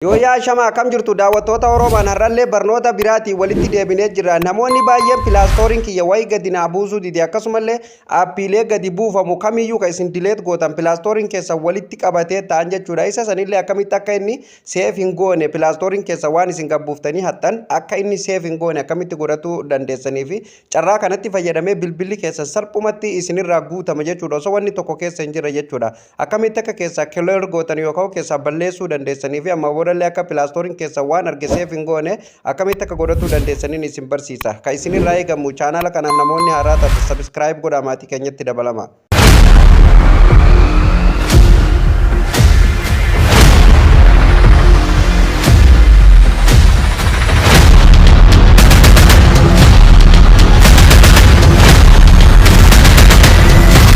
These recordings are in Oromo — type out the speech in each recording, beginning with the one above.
Yoo yaa shama, akkam jirtu daawwattoota Oroomaan? Har'allee barnoota biraatiin walitti deebinee jirra. Namoonni baay'een Play Storeiin kiyya wayii gadi naa buusuu dide, akkasumallee appiilee gadi buufamu kamiyyuu kan isin delete gootan Play Storeiin keessa walitti qabatee ta'an jechuudha. Isa sanillee akkamitti akka inni save hin goone, Play Storeiin keessa waan isin gabbuuftanii hattan akka inni save hin goone akkamitti godhachuu dandeessanii fi carraa kanatti fayyadamee bilbilli keessa salphumatti isinirraa guutama jechuudha. Osoo wanni tokko keessa hin jirre jechuudha. Akkamitti akka keessaa clear gootan yookaan keessaa balleessuu dandeessanii fi amma boodallee akka Play Storeiin keessa waan arge save hin goone akkamitti akka godhachuu dandeessaniin isin barsiisa. Kan isinirraa eegamu, chaanaala kanaaf namoonni haaraa taate subscribe godhaa, maatii keenyatti dabalama.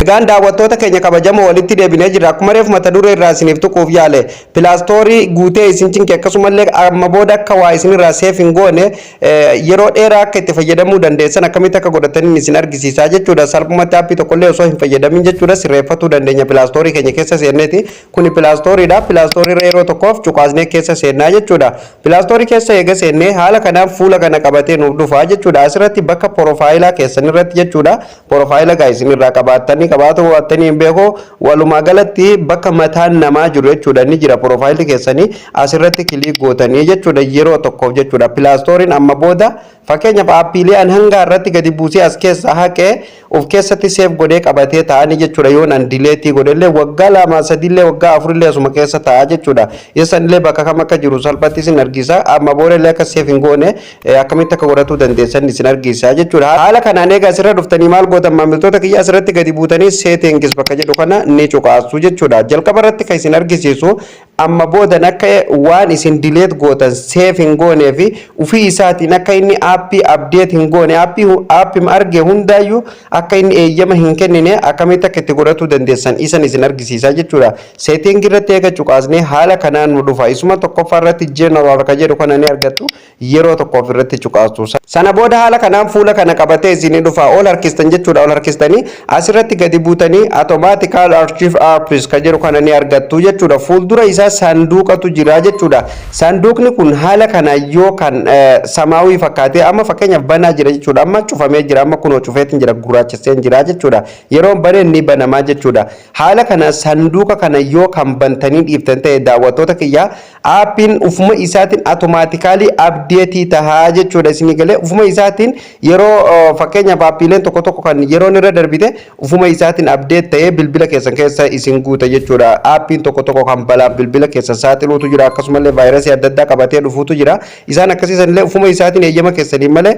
Egaan daawwattoota keenya kabajamoo, walitti deebinee jirra. Akkuma reefu mata duree irraa isiniif tuquuf yaale, Play Storeii guutee isin cinqe, akkasumallee amma booda akka waa isinirraa save hin goone, yeroo dheeraa akka itti fayyadamuu dandeessan akkamitti akka godhataniin isin argisiisaa jechuudha. Salphumatti aappii tokkollee osoo hin fayyadamin jechuudha sirreeffatuu dandeenya Play Storeii keenya keessa seenneeti. Kuni Play Storeiidha. Play Storeii irra yeroo tokkoof cuqaasnee keessa seennaa jechuudha. Play Storeii keessa eega seennee haala kanaan fuula kana qabatee nuuf dhufa jechuudha. Asirratti bakka porofaayilaa keessan irratti jechuudha. Porofaayila gaa isinirraa qabaattanii qabaatu baattanii hin beeku, walumaa galatti bakka mataan namaa jiru jechuudha ni jira porofaayilli keessanii. Asirratti click gootanii jechuudha yeroo tokkoof jechuudha. Play Storeiin amma booda fakkeenyaaf aappiilee an hanga irratti gadi buusee as keessa haqee of keessatti save godhee qabatee ta'anii jechuudha. Yoon an delete godhellee waggaa 2, 3llee, waggaa 4llee asuma keessa ta'a jechuudha. Isanillee bakka kam akka jiru salphatti isin argisa. Amma boodallee akka save hin goone akkamitti akka godhatuu dandeessan isin argisa jechuudha. Haala kanaan egaa asirra dhuftanii maal gootan, maamiltoota kiyya? Asirratti gadi buutanii settings bakka jedhu kana ni cuqaasu jechuudha. Jalqaba irratti kan isin argisiisu, amma boodan akka waan isin delete gootan save hin goonee fi ufii isaatiin akka inni aappii update hin goone, aappii arge hundaayyuu akka inni eeyyama hin kennine akkamitti akka itti godhachuu dandeessan isan isin argisiisa jechuudha. Setting irratti eega cuqaasnee haala kanaan nu dhufa. Isuma tokkoffaa irratti general ka jedhu kana ni argattu, yeroo tokkoof irratti cuqaastu. Sana booda haala kanaan fuula kana qabatee isinii dhufa. Ol harkistan jechuudha. Ol harkistanii asirratti gadi buutanii automatical archive apps ka jedhu kana ni argattu jechuudha. Fuuldura isaa saanduqatu jira jechuudha. Saanduqni kun haala kana yoo kan samaawii fakkaatee amma fakkeenyaaf banaa jira jechuudha. Amma cufamee jira. Amma kunoo cufeetiin jira, gurraachesseen jira jechuudha. Yeroo baneen ni banamaa jechuudha. Haala kana saanduqa kana yoo kan bantanii dhiiftan ta'e, daawwattoota kiyyaa, aappiin ufuma isaatiin automatically update tahaa jechuudha. Isinii galee? Ufuma isaatiin yeroo fakkeenyaaf aappiileen tokko tokko kan yeroon irra darbite ufuma isaatiin update ta'ee bilbila keessan keessa isin guuta jechuudha. Aappiin tokko tokko kan balaaf bilbila keessa saaxiluutu jira, akkasumallee vaayirasii adda addaa qabatee dhufuutu jira. Isaan akkasiisanillee ufuma isaatiin eeyyama keessanii malee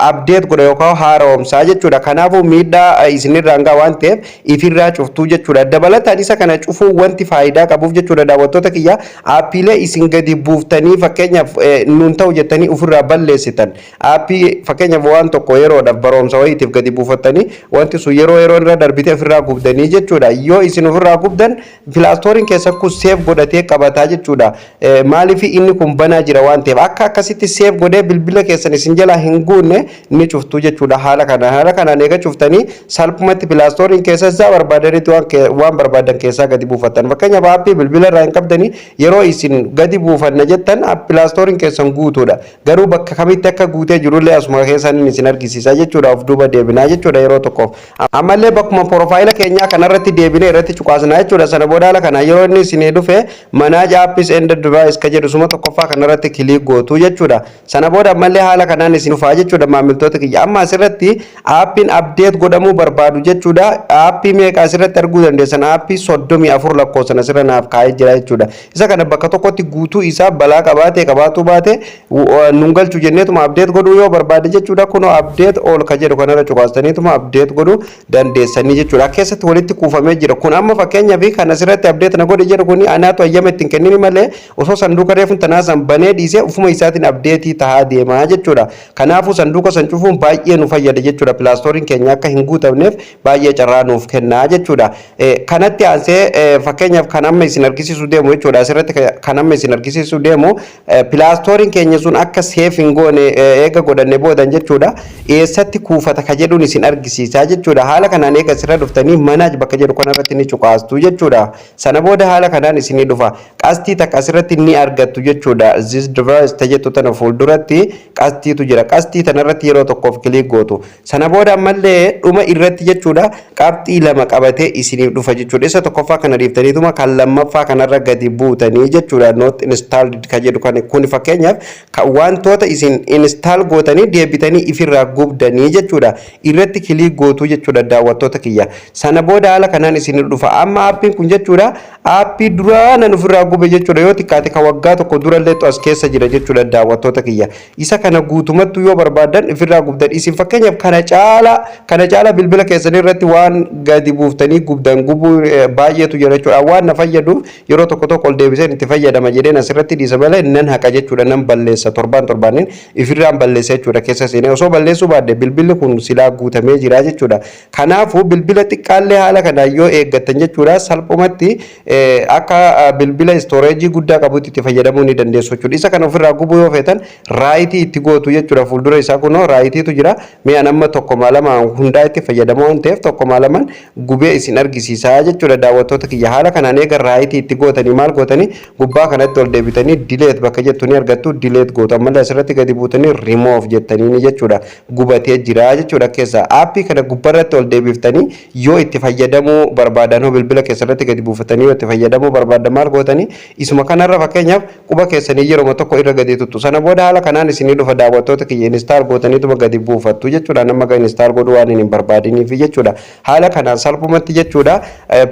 update godha yookaan haaromsaa jechuudha. Kanaafuu miidhaa isinirraan ga'a waan ta'eef ifirraa cuftuu jechuudha. Dabalataan isa kana cufuu wanti faayidaa qabuuf jechuudha, daawwattoota kiyya, aappiilee isin gadi buuftanii fakkeenyaaf nuun ta'u jettanii ofirraa balleessitan, aappii fakkeenyaaf waan tokko yeroodhaaf barumsa wayiitiif gadi buufattanii wanti sun yeroo yeroo irra darbitee ofirraa gubdanii jechuudha. Yoo isin ofirraa gubdan Play Storeiin keessa kun save godhatee qabataa jechuudha. Maaliif? Inni kun banaa jira waan ta'eef akka akkasitti save godhee bilbila keessan isin jalaa hin guunne ni cuftuu jechuudha. Haala kanaan eega cuftanii salphumatti Play Storeiin keessa isaa barbaadanitti waan barbaadan keessaa gadi buufatan. Fakkeenyaaf aappii bilbila irraa hin qabdanii yeroo isin gadi buufanna jettan Play Storeiin keessan guutuudha. Garuu bakka kamitti akka guutee jirullee asuma keessan isin argisiisa jechuudha. Of duuba deebinaa jechuudha yeroo tokkoof. Ammallee bakkuma porofaayila keenyaa kanarratti deebinee irratti cuqaasnaa jechuudha. Sana booda haala kana yeroo inni isinii dhufe manage apps and device ka jedhu suma tokkoffaa kanarratti click gootu jechuudha. Sana booda ammallee haala kanaan isin dhufaa jechuudha, maamiltoota kiyya. Amma asirratti aappiin update godhamuu barbaadu jechuudha. Aappii meeqa asirratti arguu dandeessan? Aappii 34 lakkoofsan asirra naaf kaa'ee jira jechuudha. Isa kana bakka tokkotti guutuu isaa balaa qabaatee qabaatuu baate nun galchu jenneetuma update godhuu yoo barbaade jechuudha. Kunoo update all ka jedhu kanarra cuqaastaniituma update godhuu dandeessanii jechuudha. Keessatti walitti kuufamee jira. Kun amma fakkeenyaaf kan asirratti update na godhe jedhu kun anaatu ayyama ittiin kennini malee osoo sanduuqa reefu tanaa san banee dhiisee ufuma isaatiin update tahaa deemaa. jechuudha. Kanaafuu sanduuqa san cufuun baay'ee nu fayyada jechuudha. Play Storeiin keenya akka hin guutamneef baay'ee carraa nuuf kennaa jechuudha. Kanatti aansee, fakkeenyaaf, kan amma isin argisiisuu deemu jechuudha. Asirratti kan amma isin argisiisuu deemu, Play Storeiin keenya sun akka save hin goone eega godhanne boodan jechuudha. Eessatti kuufata ka jedhuun isin argisiisaa jechuudha. Haala kanaan eega asirra dhuftanii, manage bakka jedhu kanarratti ni cuqaastu jechuudha. Sana booda haala kanaan isinii dhufa. Qastii takka asirratti ni argattu jechuudha. "This device" tajettu tana fuulduratti qastiitu jira. Qastii tanarratti yeroo tokkoof click gootu. Sana booda ammallee dhuma irratti jechuudha, qabxii lama qabatee isiniif dhufa jechuudha. Isa tokkoffaa kana dhiiftaniituma kan lammaffaa kanarra gadi buutanii jechuudha. "Not installed" ka jedhu kan kun fakkeenyaaf wantoota isin install gootanii deebitanii ifirraa gubdanii jechuudha. Irratti click gootuu jechuudha, daawwattoota kiyya. Sana booda haala kanaan isin dhufa. Amma appiin kun jechuudha, aappii duraa nan ofirraa gube jechuudha. Yoo xiqqaate kan waggaa 1 durallee as keessa jira jechuudha, daawwattoota kiyya. Isa kana guutumattuu yoo barbaadan ofirraa gubdan. Isin fakkeenyaaf kana caalaa bilbila keessanii irratti waan gadi buuftanii gubdan gubuu baay'eetu jira jechuudha. Waan na fayyaduuf yeroo tokko tokko ol deebiseen itti fayyadama jedheen asirratti dhiisa malee nan haqa jechuudha, nan balleessa, torbaan torbaaniin ifirraan balleessa jechuudha keessa seenee. Osoo balleessuu baadde bilbilli kun silaa guutamee jira jechuudha. Kanaafuu bilbila xiqqaallee haala kanaan yoo eeggattan jechuudha, salphumatti akka bilbila storage guddaa qabutti itti fayyadamuu ni dandeessu jechuudha. Isa kana ofirraa gubuu yoo feetan, right itti gootu jechuudha. Fuuldura isaa kunoo rightiitu jira. Mi'a amma tokkoma lama hundaa itti fayyadamoo waan ta'eef, tokkoma lamaan gubee isin argisiisaa jechuudha, daawwattoota kiyya. Haala kanaan eega right itti gootanii, maal gootanii, gubbaa kanatti ol deebitanii "delete" bakka jettu ni argattu, delete gootu. Ammallee asirratti gadi buutanii "remove" jettanii jechuudha. Gubatee jira jechuudha keessa. Aappii kana gubbaarratti ol deebiftanii yoo itti fayyadamuu barbaadan hoo, bilbila keessarratti gadi buufatanii yoo itti fayyadamuu barbaadan, maal gootanii, isuma kanarra fakkeenyaaf quba keessanii yeroo tokko irra gadi tuttu. Sana booda haala kanaan isinii dhufa, daawwattoota kiyya. Install gootaniituma gadi buufattu jechuudha. Nama install godhuu waan hin barbaadiniif jechuudha. Haala kanaan salphumatti jechuudha,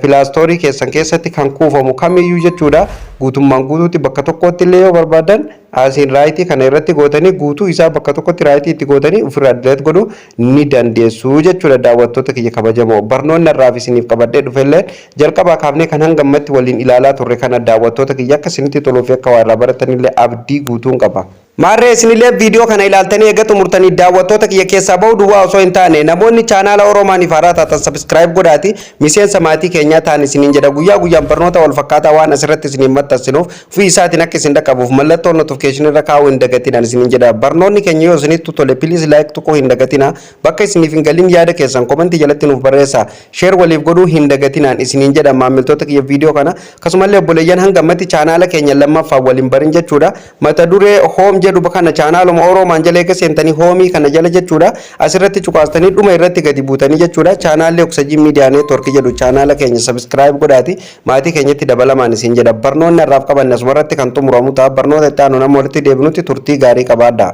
Play Store keessan keessatti kan kuufamu kamiyyuu jechuudha, guutummaan guutuutti bakka tokkotti illee yoo barbaadan, asiin right kana irratti gootanii guutuu isaa bakka tokkotti right itti gootanii ofirraa delete godhuu ni dandeessu jechuudha, daawwattoota kiyya kabajamoo. Barnoonni irraaf isiniif qabadhee dhufellee jalqabaa kaafnee kan hanga ammatti waliin ilaalaa turre kana, daawwattoota kiyya, akka isinitti toluu fi akka waa irraa baratanillee abdii guutuun qaba. Maarree isinillee viidiyoo kana ilaaltanii eega xumurtanii, daawwattoota kiyya, keessaa bahu duwwaa osoo hin taane, namoonni chaanaala Oroomaaniif haaraa taatan subscribe godhaati miseensa maatii keenyaa ta'an isiniin jedha. Guyyaa guyyaan barnoota wal fakkaataa waan asirratti isiniin maxxansinuuf, ofii isaatiin akka isin dhaqqabuuf mallattoo notification irra kaa'uu hin dagatinaan isiniin jedha. Barnoonni keenya yoo isinitti tole, please like tuquu hin dagatina. Bakka isiniif hin galin yaada keessan comment jalatti nuuf barreessa. Share waliif godhuu hin dagatinaan isiniin jedha, maamiltoota kiyya, viidiyoo kana. Akkasumallee obboleeyyan hanga ammatti chaanaala keenya lammaffaa waliin barin jechuudha. Mata duree "home" jedhu kana chaanaaluma Oroomaan jala eega seentanii, home kana jala jechuudha, asirratti cuqaastanii dhuma irratti gadi buutanii jechuudha, chaanaalli Oksajii Miidiyaa Neetwork jedhu chaanaala keenya subscribe godhaati maatii keenyatti dabalamaan isin jedha. Barnoonni har'aaf qabanne asumarratti kan xumuramu ta'a. Barnoota itti aanu nama walitti deebinutti turtii gaarii qabaadha.